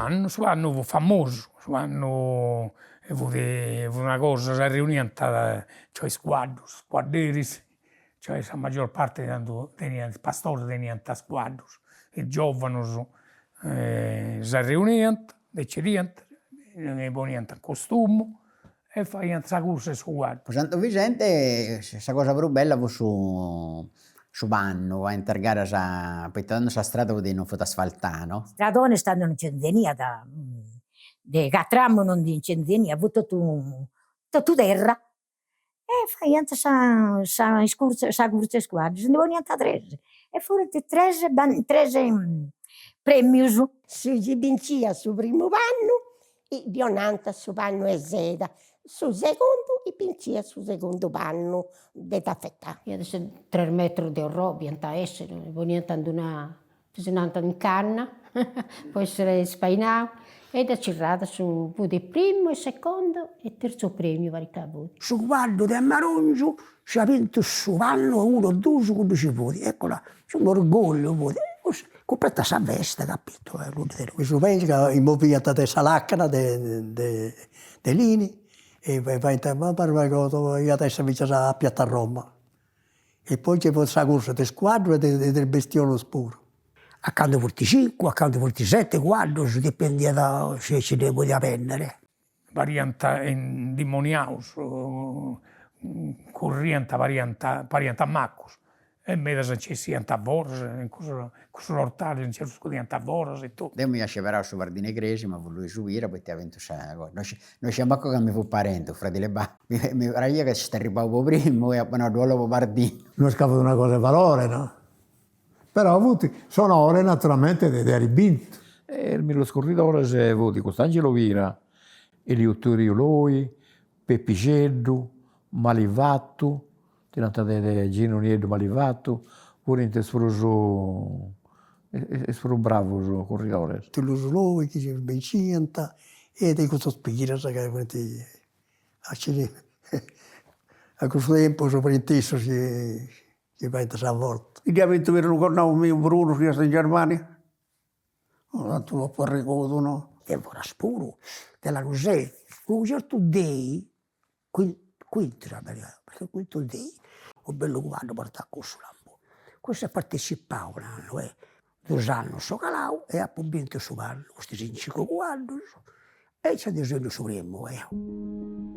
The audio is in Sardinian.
pannu, su pannu fut famosu, su pannu fut fut una cosa, s'arreuniant cioè is cuaddus, cuadderis, cioè sa maggior parte candu teniant is pastoris teniant is cuaddus, is giovanus s'arreuniant, decidiant, poniant in costumu e faiant sa cursa 'e su cuaddu. Po Santu Vicente sa cosa prus bella fut su su pannu, faiant is garas, poita tandu sa strada fut non fut asfaltà no. Stradonis tandu non nci ndi teniat, de catramu non nci ndi teniat, fut totu totu terra e faiant sa sa cursa sa cursa 'e is cuaddus, ndi poniant tres e furint tres tres premius. Su chi binciat su primu pannu ddi 'onant su pannu 'e seda, su segundu binciat su segundu pannu de tafetà. Iat essi tres metrus de orrobi iant a essi, poniant in d'una si nant in canna po essere spainau e dda cirrat su fut primu e secondu e terzu premiu parit ca fut. Su cuaddu de Marongiu nc'at bintu su pannu unu o dus cuddu ci fut, ecco là, un'orgogliu fut, cumpreta sa festa, capito, Mi su pensu ca moviant de sa lacana de de Lini e faiant, ma m'arregodu iat essi finzas a Piazza Roma E poi nci fut sa cursa de is cuaddus e de is bestiolus puru. A candu funt cincu, a candu funt seti cuaddus, dipendiat si si ddi podiat bennere. Pariant indimoniaus, curriant pariant pariant macus e medas nci 'essiant a foras, in cussus cussus ortalis nci ddus scudiant a foras e totu. Deu m'ia sceberau su pardinu 'e cresima, fut Luisu Pira, poita iat bintu sa cosa, no no scidia mancu ca mi fut parenti, fradile 'e babbu, mi praxiat ca est arribau po primu e apu nau ddu 'ollu po pardinu. No est ca fut una cosa 'e valore no, però fut s'onore naturalmente de airi bintu. E is mellus curridores fut cust'Angelo Pira, Eleuteriu Loi, Pepixeddu, Malivatu, ddi nant de Ginu Nieddu Malivatu, furint is prus is prus bravus curridores. Luisu Loi chi binciant e de custos Piras ca funt a cussu tempus furint issus chi chi faiant sa forza. Dd'iat bintu puru unu connau miu Brunu chi est in Germania, tantu tropu arregodu no. De foras puru, de Lanusei, unu certu Dei Quintu sa perché Quintu Dei, u' bellu cuaddu portat cussu lampu. Cussu at partecipau un'annu e dus annus seu calau e apu bintu su pannu, custus cincu cuaddus e nci ddus 'enniu su primu 'eu.